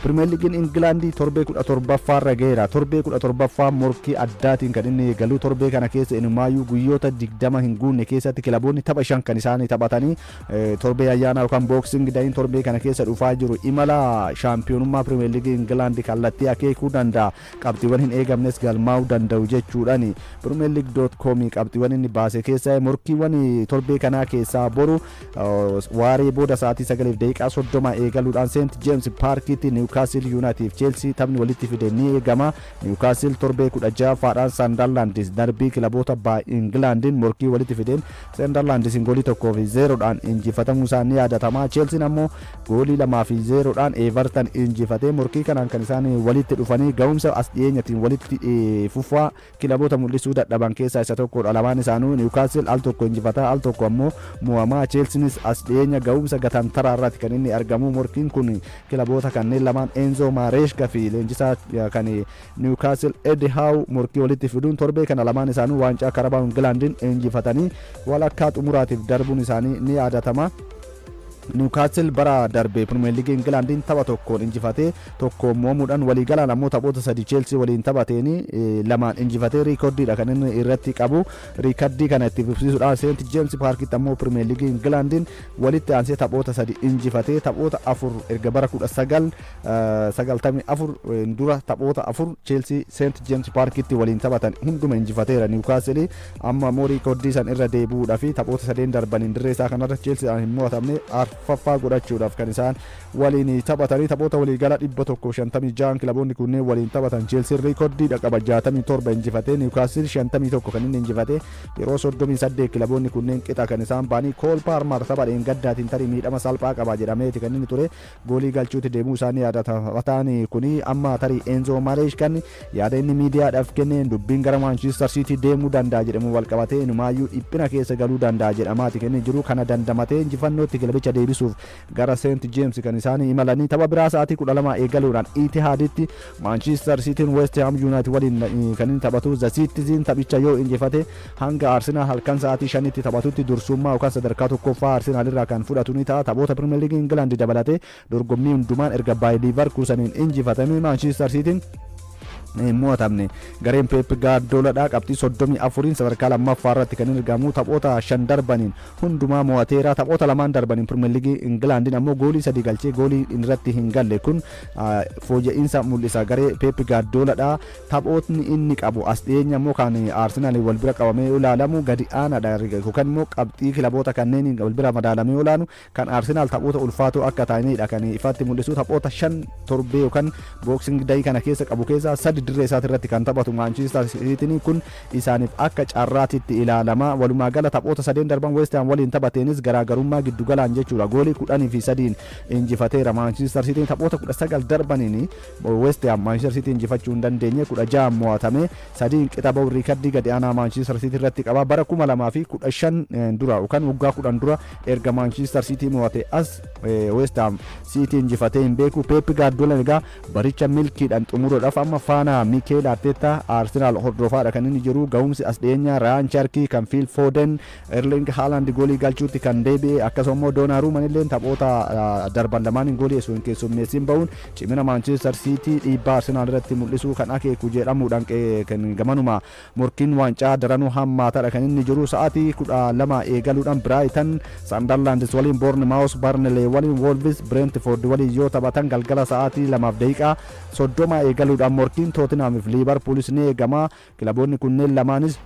Pirimeer Liigiin Ingilaandii torbee 17ffaarra gaheera. Torbee 17ffaa morkii addaatiin kan inni eegalu. Torbee kana keessa inumaayyuu guyyoota 20 hin guunne keessatti kilaboonni tapha shan kan isaanii taphatanii, torbee ayyaanaa yookaan Boxing Dayin torbee kana keessa dhufaa jiru imala shaampiyoonummaa Pirimeer Liigii Ingilaandii kallattii akeekuu danda'a. Qabxiiwwan hin eegamnes galmaa'uu danda'u jechuudhaan PremierLeague.com qabxiiwwan inni baase keessaa, morkiiwwan torbee kanaa keessaa, boru waaree booda sa'aatii 9:30 eegaluudhaan Seent Jeems Paarkiitti Niwukaastil Yuunaayitid Cheelsii taphni walitti fide ni eegama. Niwukaastil torbee 16ffaadhaan Sandarlaandis darbii kilaboota Ingilaandiin morkii walitti fideen Sandarlaandis goolii 1-0dhaan injifatamuu isaa ni yaadatama. Cheelsiin ammoo goolii 2-0dhaan Everton injifatee morkii kanaan kan isaan walitti dhufanii ga'umsa as dhiyeenyatiin walitti fufaa kilaboota mul'isuu dadhaban keessaa isa tokkodha. Lamaan isaanuu Niwukaastil al tokko injifataa, al tokko ammoo mo'amaa. Cheelsiinis as dhiyeenya ga'umsa gatantaraa irratti kan inni argamu. Morkiin kun kilaboota kanneen lamaan, Enzo Maareeshka fi leenjisaa kan Niwukaastil Eddie Howe, morkii walitti fiduun torbee kana lamaan isaanuu waancaa Karabaa Ingilaandiin injifatanii walakkaa xumuraatiif darbuun isaanii ni yaadatama. Niwukaastil bara darbe Pirimeer Liigii Ingilaandiin tapha tokkoon injifatee tokkoon mo'amuudhaan, waliigalaan ammoo taphoota sadi Cheelsii waliin taphateen lamaan injifatee riikordiidha kan inni irratti qabu. Riikardii kana itti fufsiisuudhaan Seent Jeems Paarkitti ammoo Pirimeer Liigii Ingilaandiin walitti aansee taphoota sadi injifatee, taphoota afur erga bara 1994 dura taphoota afur Cheelsii Seent Jeems Paarkitti waliin taphatan hunduma injifateera Niwukaastil. Amma ammoo riikordii san irra deebi'uudhaa fi taphoota sadeen darbaniin dirree isaa kanarra Cheelsiidhaan hin mo'atamne arfaffaa godhachuudhaaf kan isaan waliin taphatanii. Taphoota waliigala 156 kilaboonni kunneen waliin taphatan Cheelsiin riikordiidha qaba, 67 injifatee, Niwukaastil 51 kan inni injifate. Yeroo 38 kilaboonni kunneen qixa kan isaan ba'anii. Kool Paarmar tapha dheengaddaatiin tarii miidhama salphaa qaba jedhameeti kan inni ture, goolii galchuutti deemuu isaanii yaadatataan kuni amma tarii Enzo Mareeshkan yaada inni miidiyaadhaaf kenneen dubbiin gara Maanchiistar Siitii deemuu danda'a jedhamu wal qabatee inumaayyuu dhiphina keessa galuu danda'a jedhamaati kan inni jiru. Kana dandamatee injifannootti kilabicha deebisuuf gara Seent Jeems kan isaan imalanii. Tapha biraa sa'aatii 12 eegaluudhaan Itihaaditti Maanchiistar Siitiin West Ham Yuunaayitid waliin kan inni taphatu. The Citizen taphicha yoo injifate hanga Arsenaal halkan sa'aatii 5tti taphatutti dursummaa yookaan sadarkaa tokkoffaa Arsenaal irraa kan fudhatu ni ta'a. Taphoota Pirimeer Liigii Ingilaand dabalatee dorgommii hundumaan erga Baayir Liivarkuusaniin injifatame Maanchiistar Siitiin hin mo'atamne. Gareen Peep Gaardooladha qabxii 34n sadarkaa lammaffaa irratti kan inni argamu. Taphoota shan darbaniin hundumaa mo'ateera. Taphoota lamaan darbaniin Pirimeer Liigii Ingilaandiin ammoo goolii sadii galchee goolii irratti hin galle. Kun fooyya'insa mul'isa garee Peep Gaardooladha. Taphootni inni qabu as dhiyeenya immoo kan Arsenaal wal bira qabamee ilaalamu gadi aanaadha, yookaan immoo qabxii kilaboota kanneen wal bira madaalamee olaanu kan Arsenaal taphoota ulfaatoo akka ta'anidha kan ifatti mul'isu. Taphoota shan torbee yookaan Boxing Day kana keessa qabu keessaa sadi dirree isaati irratti kan taphatu Manchester City, kun isaaniif akka carraatitti ilaalama. Walumaa gala taphoota sadeen darban West Ham waliin taphateenis garaagarummaa giddugalaan jechuudha goolii 10-3n injifateera Manchester City. Taphoota 19 darbaniin West Ham Manchester City injifachuu hin dandeenye, 16 mo'atame, sadiin qixa bahu riikardii gadi aanaa Manchester City irratti qaba. Bara 2015 dura yookaan waggaa 10 dura erga Manchester City mo'ate as West Ham City injifatee hin beeku. Pep Guardiola egaa baricha milkiidhaan xumuruudhaaf amma faana Mikel Arteta Arsenal hordofaadha kan inni jiru. Ga'umsi as dhiyeenyaa Ryan Cherki, kan Phil Foden, Erling Haaland goolii galchuutti kan deebi'e, akkasuma immoo Donnarumma illee taphoota darban lamaaniin goolii osoo hin keessummeessin bahuun cimina Manchester City dhiibbaa Arsenal irratti mul'isuu kan akeeku jedhamuudhaan kan gamanuma morkiin waancaa daranuu hammaataadha kan inni jiru. Sa'aatii 12 eegaluudhaan Brighton Sunderland waliin, Bournemouth Burnley waliin, Wolves Brentford waliin yoo taphatan, galgala sa'aatii 2:30 eegaluudhaan morkiin Tottenham fi Liverpoolis ni eegama. Kilaboonni kunneen lamaanis,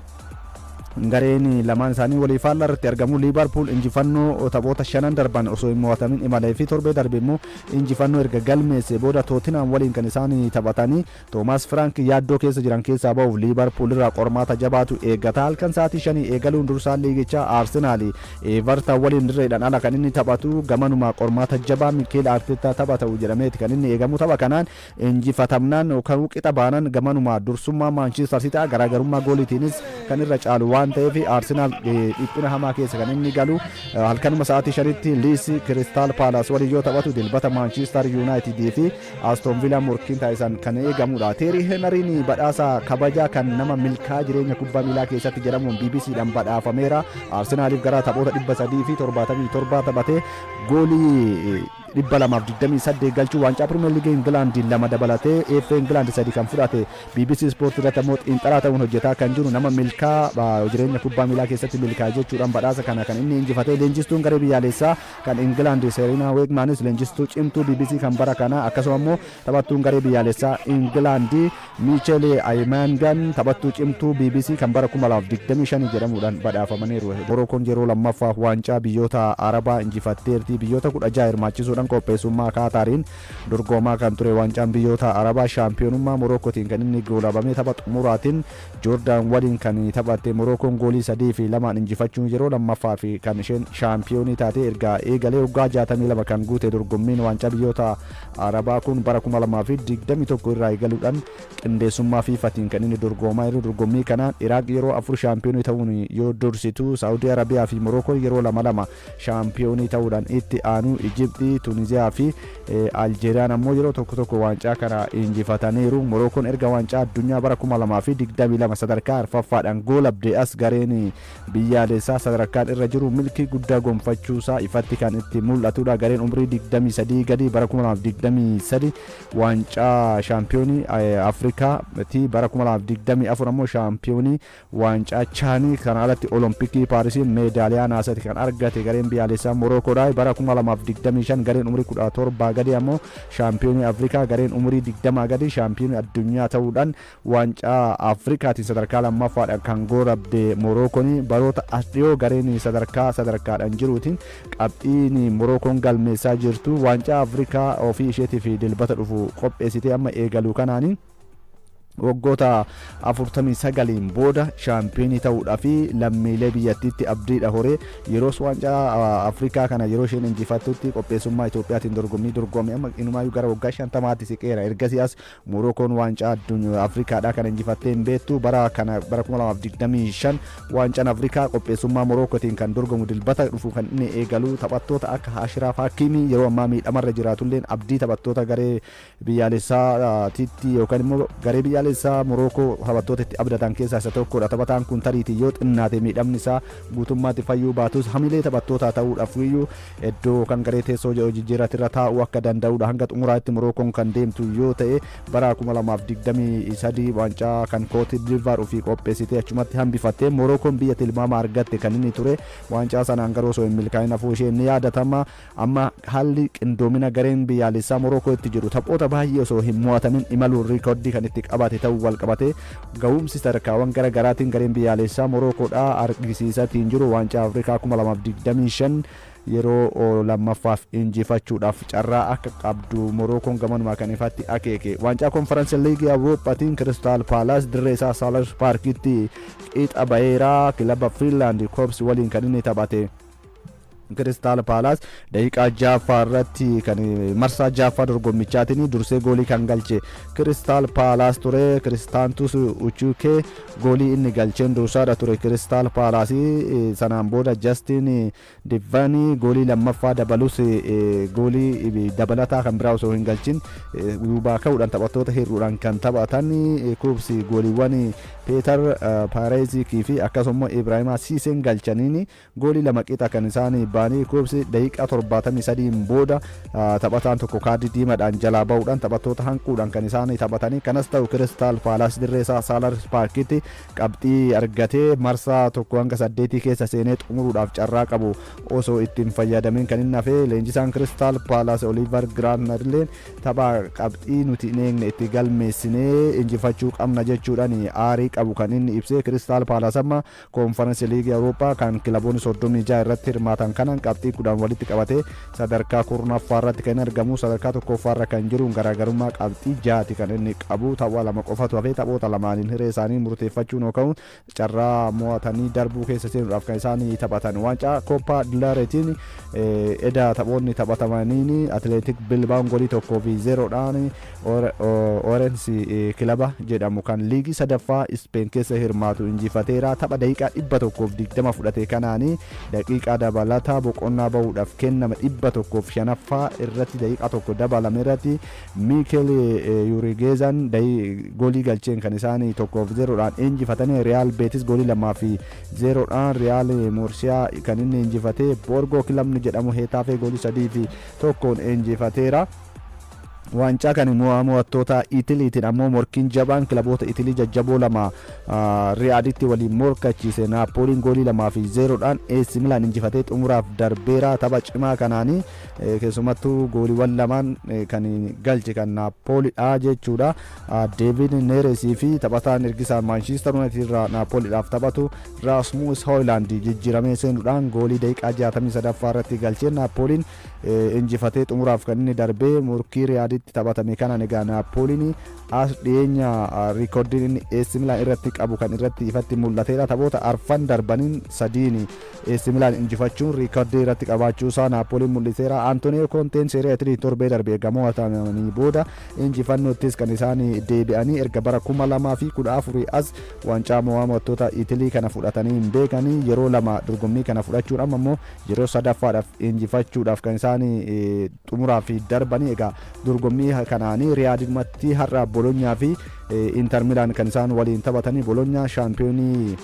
gareen lamaan isaanii walii faallaa irratti argamu. Liivarpuul injifannoo taphoota shanan darban osoo hin mo'atamin imalee fi torbee darbe immoo injifannoo erga galmeesse booda Tootinhaam waliin kan isaan taphatanii. Toomaas Firaank yaaddoo keessa jiran keessaa ba'uuf Liivarpuul irraa qormaata jabaatu eeggata. Halkan sa'aatii 5 eegaluun dursaan liigichaa Aarsenaal Everton waliin dirreedhaan ala kan inni taphatu gamanuma qormaata jabaa Mikeel Arteetaa tapha ta'u jedhameeti kan inni eegamu. Tapha kanaan injifatamnaan yookaan qixa baanan gamanuma dursummaa Maanchiistar Siitii garaagarummaa gooliitiinis kan irra caalu waan waan ta'eef Arsenaal dhiphina hamaa keessa kan inni galu. Halkanuma sa'aatii 5tti Liis Kiristaal Paalaas waliin yoo taphatu, dilbata Maanchiistar Yuunaayitidii fi Aston Villaa morkiin taasisan kan eegamudha. Teerii Henariin badhaasa kabajaa kan nama milkaa jireenya kubbaa miilaa keessatti jedhamuun BBCdhaan badhaafameera. Arsenaaliif gara taphoota 377 taphatee goolii 228 galchuu, waancaa Pirimeer Liigii Ingilaandi lama dabalatee FA Ingilaandi sadi kan fudhate, BBC Sport irratti ammoo xiinxalaa ta'uun hojjetaa kan jiru, nama milkaa jireenya kubbaa miilaa keessatti milkaa jechuudhaan badhaasa kana kan inni injifatee. Leenjistuun garee biyyaalessaa kan Ingilaandi Seeriinaa Weegmaanis leenjistuu cimtuu BBC kan bara kana, akkasuma immoo taphattuun garee biyyaalessaa Ingilaandi Miichel Ayimaangan taphattuu cimtuu BBC kan bara 2025 jedhamuudhaan badhaafamaniiru. Morookoon yeroo lammaffaaf waancaa biyyoota Arabaa injifatteerti. Biyyoota 16 hirmaachisuudhaan qopheessummaa Kaataariin dorgomaa kan ture waancaan biyyoota Arabaa shaampiyoonummaa Morokootiin kan inni goolabame. Tapha xumuraatiin Joordaan waliin kan taphatte Morookoon goolii 3 fi 2n injifachuun yeroo lammaffaa fi kan isheen shaampiyoonii taate. Erga eegalee waggaa 62 kan guute dorgommiin waancaa biyyoota Arabaa kun bara 2021 irraa eegaluudhaan qindeessummaa FIFAtiin kan inni dorgomaa jiru. Dorgommii kanaan Iraaq yeroo afur shaampiyoonii ta'uun yoo dursitu, Saawudii Arabiyaa fi Morookoon yeroo lama lama shaampiyoonii ta'uudhaan itti aanu. Ijiptii, Tuniziyaa fi Aljeeriyaan ammoo yeroo tokko tokko waancaa kana injifataniiru. Morookoon erga waancaa addunyaa bara 2022 sadarkaa arfaffaadhaan goolabde as gareen biyyaalessaa sadarkaan irra jiru milkii guddaa gonfachuusaa ifatti kan itti mul'atudha. Gareen umrii 23 gadi bara 2023 waancaa shaampiyoonii Afrikaa ti, bara 2024 ammoo shaampiyoonii waancaa Chaanii kana alatti Olompikii Paarisiin meedaaliyaa naasati kan argate gareen biyyaalessaa Morookoodha. Bara 2025 gareen umurii 17 gadi ammoo shaampiyoonii Afrikaa, gareen umurii 20 gadi shaampiyoonii addunyaa ta'uudhaan waancaa Afrikaatiin sadarkaa lammaffaadhaan kan goolabde Morookoon baroota as dhiyoo gareen sadarkaa sadarkaadhaan jiruutiin qabxiin Morookoon galmeessaa jirtu waancaa Afrikaa ofii isheetiif dilbata dhufu qopheessitee amma eegalu kanaanii waggoota 49n booda shaampiyoonii ta'uudhaa fi lammiilee biyyattiitti abdiidha horee. Yeroos waancaa Afrikaa kana yeroo isheen injifattutti qopheessummaa Itoophiyaatiin dorgommii dorgome amma inumaayyuu gara waggaa 50tti siqeera. Ergasii as Morookoon waancaa Afrikaadhaa kana injifattee hin beektu. Bara kana bara 2025 waancaan Afrikaa qopheessummaa Morookootiin kan dorgomu dilbata dhufu kan inni eegalu, taphattoota akka Ashiraaf Hakiimii yeroo ammaa miidhamarra jiraatulleen abdii taphattoota garee biyyaalessaatitti yookaan immoo garee biyyaalessaa Morookoo taphattoota itti abdatan keessaa isa tokkodha. Taphataan kun tariitii yoo xinnaate miidhamni isaa guutummaatti fayyuu baatus hamilee taphattootaa ta'uudhaaf iyyuu iddoo kan garee teessoo jijjiirratirra taa'uu akka danda'udha. Hanga xumuraatti Morookoon kan deemtu yoo ta'e, bara 2023 waancaa kan Kooti Divaar ofii qopheessitee achumatti hambifattee Morookoon biyya tilmaama argatte kan inni ture waancaa sanaan garuu osoo hin milkaa'in hafuu ishee ni yaadatama. Amma haalli qindoomina gareen biyyaalessaa Morookoo itti jiru, taphoota baay'ee osoo hin mo'atamin imaluun riikoordii kan itti qabate ta'uu wal qabate, ga'umsi sadarkaawwan gara garaatiin gareen biyyaalessaa Morookoodhaa argisiisatiin jiru waancaa Afrikaa 2025 yeroo lammaffaaf injifachuudhaaf carraa akka qabdu Morookoon gamanumaa kan ifatti akeeke. Waancaa Konferensi Liigii Awurooppaatiin Kiristaal Paalaas dirree isaa Saalas Paarkitti qixa baheeraa kilaba Fiinlaand Koobs waliin kan inni taphate. Kiristaal Paalaas daqiiqaa jaaffaa irratti kan marsaa jaaffaa dorgommichaatiin dursee goolii kan galche Kiristaal Paalaas ture. Kiristaantus Uchukee goolii inni galcheen dursaadha ture Kiristaal Paalaas. Sanaan booda Jastin Divanii goolii lammaffaa dabalus, goolii dabalataa kan biraa osoo hin galchin duubaa ka'uudhaan taphattoota hir'uudhaan kan taphatan Kuubsi gooliiwwan Peetar Paareezikii fi akkasuma Ibraahimaa Siiseen galchaniin goolii 2 qixa kan isaan ba'anii. Kuubsi daqiiqaa 73n booda taphataan tokko kaardii diimaadhaan jalaa ba'uudhaan taphattoota hanquudhaan kan isaan taphatanii. Kanas ta'u, Kiristaal Paalaas dirree isaa Saalar Paarkitti qabxii argatee marsaa 1 hanga 8 keessa seenee xumuruudhaaf carraa qabu osoo ittiin fayyadamin kan inni hafe. Leenjisaan Kiristaal Paalaas Oliivar Giraatnar illee tapha qabxii nuti hin eegne itti galmeessinee injifachuu qabna jechuudhaan aarii qabu kan inni ibse. Kiristaal Paalaas amma Koonfaransii Liigii Awurooppaa kan kilaboonni 36 irratti hirmaatan kana Kanaan qabxii 10 walitti qabatee sadarkaa 10ffaa irratti kan argamu. Sadarkaa 1ffaarra kan jiru garaagarummaa qabxii 6ti kan inni qabu. Tapha 2 qofatu hafee taphoota lamaaniin hiree isaanii murteeffachuun yookaan carraa mo'atanii darbuu keessa seenuudhaaf kan isaan taphatan. Waancaa Kooppaa Dilaareetiin eda taphoonni taphatamaniin Atileetik Bilbaa'oon goolii 1-0dhaan Orensi kilaba jedhamu kan liigii 3ffaa Ispeen keessa hirmaatu injifateera. Tapha daqiiqaa 120 fudhate kanaanii daqiiqaa dabalataa boqonnaa bahuudhaaf kennama 105ffaa irratti daqiiqaa 1 dabalame irratti Miikel Yurigeezan goolii galcheen kan isaan 1-0dhaan injifatanii. Riyaal Beetis goolii 2-0dhaan Riyaal Mursiyaa kan inni injifate. Borgoo kilabni jedhamu Heetaafee goolii 3-1 injifateera. Waancaa kan mo'attoota Itiliitiin ammoo morkiin jabaan kilaboota Itilii jajjaboo 2 Riyaaditti waliin morkachiise. Naapooliin goolii 2-0dhaan AC Milaan injifatee xumuraaf darbeera. Tapha cimaa kanaanii keessumattuu gooliiwwan lamaan kan galche kan Naapoolidha jechuudha. Deevid Neeresii fi taphataan ergisaa Maanchister Yuunaayitid irraa Naapoolidhaaf taphatu Raasmus Hooylaand jijjiiramee seenuudhaan goolii daqiiqaa 63ffaa irratti galchee Naapooliin injifatee xumuraaf kan inni darbee morkii Riyaaditti taphatame kanaan. Egaa Naapooliin as dhiyeenya riikoordiin inni AC Milaan irratti qabu kan irratti ifatti mul'ateedha. Taphoota arfan darbaniin 3 AC Milaan injifachuun riikoordii irratti qabaachuu isaa Naapooliin mul'iseera. Antonio Konteen Seeriyaa Itilii torbee darbe erga mo'atamanii booda injifannoottis kan isaan deebi'anii. Erga bara 2014 as waancaa mo'attoota Itilii kana fudhatanii hin beekanii. Yeroo 2 dorgommii kana fudhachuun amma immoo yeroo 3ffaadhaaf injifachuudhaaf kan isaan xumuraaf darbanii. Egaa dorgommii kanaanii Riyaadimatti har'a Bolonyaa fi Inter Milaan kan isaan waliin taphatanii. Bolonyaa shaampiyoonii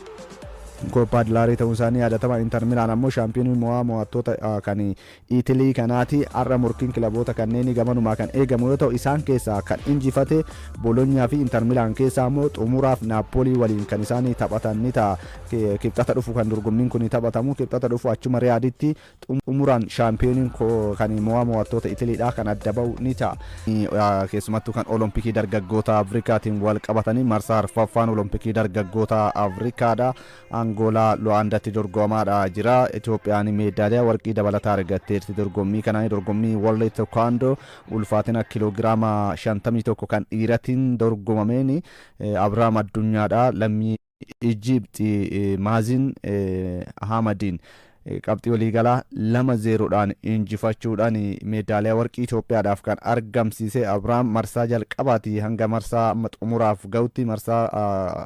Kooppaa Dilaarii ta'uun isaanii yaadatama. Inter Milaan ammoo shaampiyoonii mo'attoota kan Itilii kanaati. Har'a morkiin kilaboota kanneen gamanumaa kan eegamu yoo ta'u, isaan keessaa kan injifate Bolonyaa fi Inter Milaan keessaa ammoo xumuraaf Naapoolii waliin kan isaan taphatan ni ta'a. Kibxata dhufu kan dorgommiin kun taphatamu. Kibxata dhufu achuma Riyaaditti xumuraan shaampiyooniin kan mo'attoota Itiliidha kan adda ba'u ni ta'a. Keessumattuu kan Olompikii dargaggoota Afrikaatiin wal qabatanii marsaa arfaffaan Olompikii dargaggoota Afrikaadha. Angoolaa Luwaandatti dorgomaadha jira. Itoophiyaan meedaaliyaa warqii dabalataa argatteerti dorgommii kanaan. Dorgommii World Taekwondo ulfaatina kiloogiraama 51 kan dhiiratiin dorgomameen Abrahaam Addunyaadha lammii Ijipti Maazin Ahmadiin qabxii waliigalaa 2-0dhaan injifachuudhaan meedaaliyaa warqii Itoophiyaadhaaf kan argamsiise. Abrahaam marsaa jalqabaati hanga marsaa xumuraaf ga'utti marsaa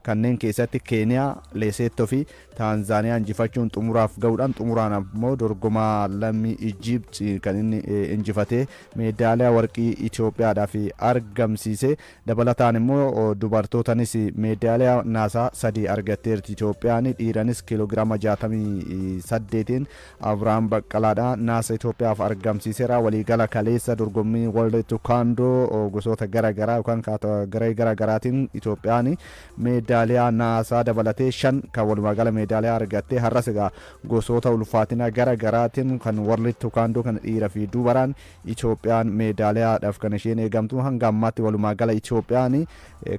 kanneen keessatti Keeniyaa, Leesettoo fi Taanzaaniyaa injifachuun xumuraaf ga'uudhaan xumuraan ammoo dorgomaa lammii Ijipti kan inni injifatee meedaaliyaa warqii Itoophiyaadhaaf argamsiise. Dabalataan immoo dubartootanis meedaaliyaa naasaa 3 argatteerti Itoophiyaan. Dhiiranis kiiloogiraama 68n Abrahaam Baqqalaadha naasa Itoophiyaaf argamsiiseera. Waliigala kaleessa dorgommii World Taekwondo gosoota garaagaraa yookaan garee garaagaraatiin Itoophiyaan meedaaliyaa naasaa dabalatee 5 kan walumaa gala meedaaliyaa argattee. Har'as egaa gosoota ulfaatina garaagaraatiin kan World Taekwondo kan dhiira fi dubaraan Itoophiyaan meedaaliyaadhaaf kan isheen eegamtu. Hanga ammaatti walumaa gala Itoophiyaan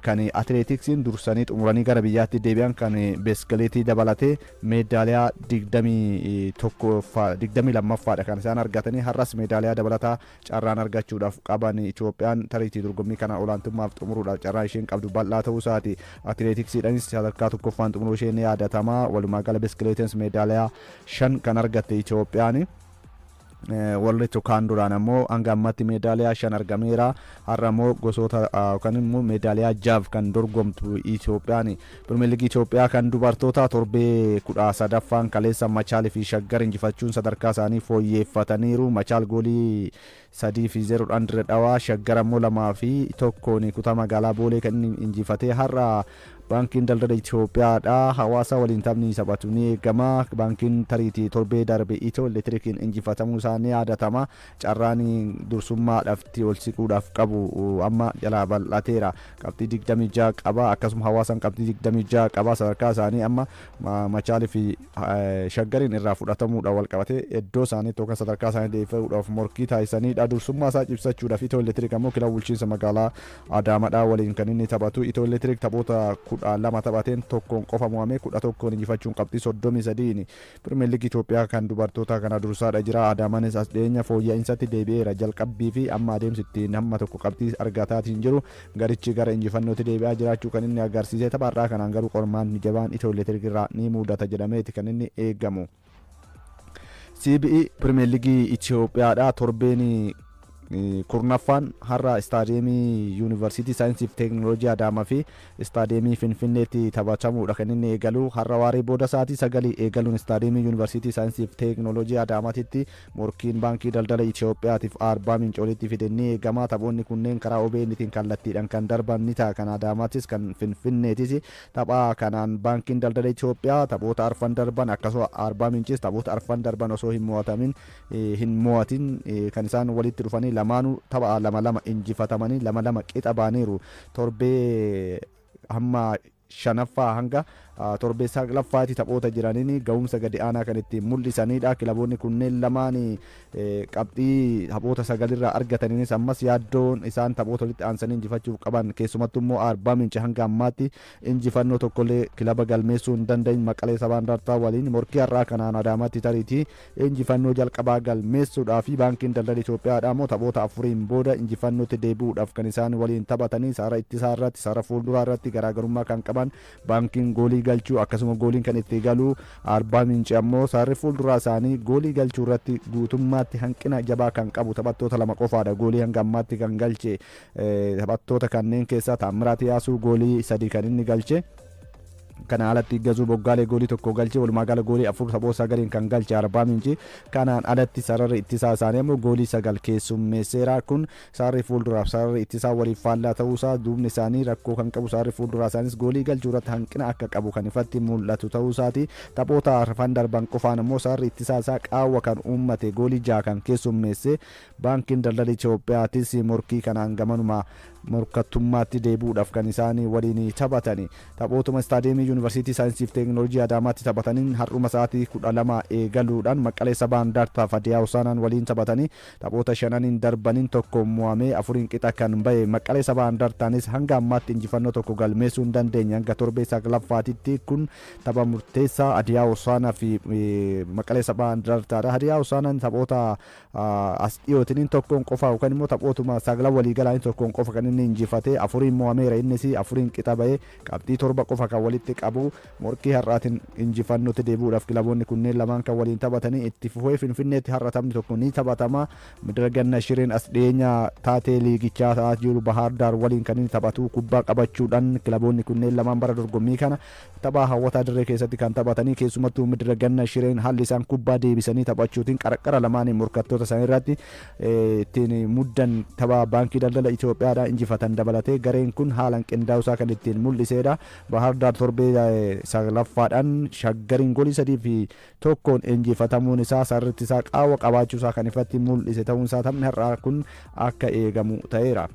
kan atileetiksiin dursanii xumuranii gara biyyaatti deebi'an kan beeskaleetii dabalatee meedaaliyaa 22ffaadha kan isaan argatanii. Har'as meedaaliyaa dabalataa carraan argachuudhaaf qaban Itoophiyaan tariitii dorgommii kana olaantummaaf xumuruudhaaf carraa isheen qabdu bal'aa ta'uu isaati. Atileetiksiidhaanis sadarkaa 1ffaan xumuruu isheen ni yaadatama. Walumaa gala biskileetiinis meedaaliyaa 5 kan argatte Itoophiyaan. World Taekwondoodhaan ammoo hanga ammatti meedaaliyaa 5 argameera. Har'a immoo gosoota yookaan immoo meedaaliyaa 6 kan dorgomtu Itoophiyaan. Pirimeer Liigii Itoophiyaa kan dubartoota torbee 13ffaan kaleessa Machaalii fi Shaggar injifachuun sadarkaa isaanii fooyyeffataniiru. Machaal goolii 3-0dhaan Dirre Dhawaa, Shaggar ammoo 2-1 kutaa magaalaa Boolee kan inni injifatee. Har'a Baankiin Daldala Itoophiyaadha Hawaasa waliin taphni taphatu ni eegama. Baankiin tariitii torbee darbe Itiyoo Elektirikiin injifatamuu isaa ni yaadatama. Carraan dursummaadhaaf ol siquudhaaf qabu amma jalaa bal'ateera. Qabxii 26 qaba. Akkasuma Hawaasaan qabxii 26 qaba. Sadarkaa isaanii amma Machaalii fi Shaggariin irraa fudhatamuudhaan wal qabatee iddoo isaaniitti yookaan sadarkaa isaanii deebifachuudhaaf morkii taasisanidha. Dursummaa isaa cimsachuudhaaf Itiyoo Elektiriik ammoo kilaba bulchiinsa magaalaa Adaamaadhaa waliin kan inni taphatu. Itiyoo Elektiriik taphoota 12 taphateen tokkoon qofa mo'amee 11n injifachuun qabxii 33 Pirimeer Liigii Itoophiyaa kan dubartoota kana dursaadha jira. Adaamaanis as dhiyeenya fooyya'insaatti deebi'eera. Jalqabbii fi amma adeemsi ittiin hamma tokko qabxii argataatiin jiru garichi gara injifannootti deebi'aa jiraachuu kan inni agarsiise. Tapharraa kanaan garuu qormaanni jabaan Itiyoo Elektiriik irraa ni mudata jedhameeti kan inni eegamu. CBE Pirimeer Liigii Itoophiyaadha. Torbeen 10ffaan har'a istaadiyeemii Yuunivarsiitii Saayinsii fi Teekinooloojii Adaamaa fi istaadiyeemii Finfinneetti taphatamuudha kan inni eegalu. Har'a waaree booda sa'aatii 9 eegaluun istaadiyeemii Yuunivarsiitii Saayinsii fi Teekinooloojii Adaamaatitti morkiin Baankii Daldala Itoophiyaatiif Arbaa Minc walitti fide ni eegama. Taphoonni kunneen karaa OBNtiin kallattiidhaan kan darban ni ta'a. Kan Adaamaatis kan Finfinneetis. Tapha kanaan Baankiin Daldala Itoophiyaa taphoota arfan darban, akkasuma Arbaa Mincis taphoota arfan darban osoo hin mo'atamin hin mo'atin kan isaan walitti dhufanii, lamaanuu tapha lama lama injifatamanii lama lama qixa baaniiru. Torbee hamma shanaffaa hanga torbee saglaffaatti taphoota jiraniin ga'umsa gadi aanaa kan ittiin mul'isanidha. Kilaboonni kunneen lamaan qabxii taphoota sagalirraa argataniinis ammas yaaddoon isaan taphoota walitti aansanii injifachuuf qaban, keessumattuu immoo Arbaa Minci hanga ammaatti injifannoo tokkollee kilaba galmeessuu hin danda'in Maqalee Sabaa Indartaa waliin morkii har'aa kanaan Adaamaatti tariitii injifannoo jalqabaa galmeessuudhaa fi Baankiin Daldala Itoophiyaadha immoo taphoota afuriin booda injifannootti deebi'uudhaaf kan isaan waliin taphatanii. Saara ittisaa irratti, saara fuulduraa irratti garaagarummaa kan qaban, baankiin goolii galchuu akkasuma gooliin kan itti galu, Arbaa Minci ammoo saarri fuulduraa isaanii goolii galchuu irratti guutummaatti hanqina jabaa kan qabu taphattoota lama qofaadha. Goolii hanga ammaatti kan galche taphattoota kanneen keessaa Taammiraat Yaasuu goolii sadii kan inni galche. Kana alatti Gazuu Boggaalee goolii tokko galche. Walumaa gala goolii afur taphoota sagaliin kan galche Arbaa Minci. Kanaan alatti sararri ittisaa isaanii ammoo goolii sagal keessummeesseera. Kun sararri fuulduraaf sararri ittisaa waliif faallaa ta'uusaa, duubni isaanii rakkoo kan qabu, sararri fuulduraa isaanis goolii galchuu irratti hanqina akka qabu kan ifatti mul'atu ta'uusaati. Taphoota arfan darban qofaan ammoo sararri ittisaa isaa qaawwa kan uummate, goolii jaha kan keessummeesse Baankiin Daldala Itiyoophiyaatis morkii kanaan gamanuma morkattummaatti deebi'uudhaaf kan isaan waliin taphatani. Taphootuma istaadiyeemii Yuunivarsiitii Saayinsii fi Teekinooloojii Adaamaatti taphataniin har'uma sa'aatii 12 eegaluudhaan Maqalee Sabaa Indartaaf Hadiyaa Hosaanaan waliin taphatanii, taphoota shananiin darbaniin tokko mo'amee afuriin qixa kan bahe Maqalee Sabaa Indartaanis hanga ammaatti injifannoo tokko galmeessuu hin dandeenye hanga torbee saglaffaatitti. Kun tapha murteessaa Hadiyaa Hosaanaa fi Maqalee Sabaa Indartaadha. Hadiyaa Hosaanaan taphoota as dhiyootiin tokkoon qofa yookaan immoo taphootuma saglan waliigalaan tokkoon qofa kan inni injifate, afuriin mo'ameera, innis afuriin qixa bahee qabxii torba qofa kan walitti qabu. Morkii har'aatiin injifannootti deebi'uudhaaf kilaboonni kunneen lamaan kan waliin taphatanii. Itti fufee Finfinneetti har'a taphni tokko ni taphatama. Midira Shireen as dhiyeenya taatee liigichaa ta'aa jiru Bahaar Daar waliin kan inni taphatu. Kubbaa qabachuudhaan kilaboonni kunneen lamaan bara dorgommii kana tapha hawwataa dirree keessatti kan taphatanii, keessumattuu Midira Ganna Shireen haalli isaan kubbaa deebisanii taphachuutiin qarqara lamaanii morkattoota isaanii irratti ittiin muddan, tapha Baankii Daldala Itoophiyaadhaan injifatan dabalatee gareen kun haalaan qindaa'uusaa kan ittiin mul'isedha. Bahaar Daar torbee saglaffaadhaan Shaggariin goolii 3 fi 1n injifatamuun isaa sarritti isaa qaawwa qabaachuusaa kan ifatti mul'ise ta'uun isaa taphni har'aa kun akka eegamu ta'eera.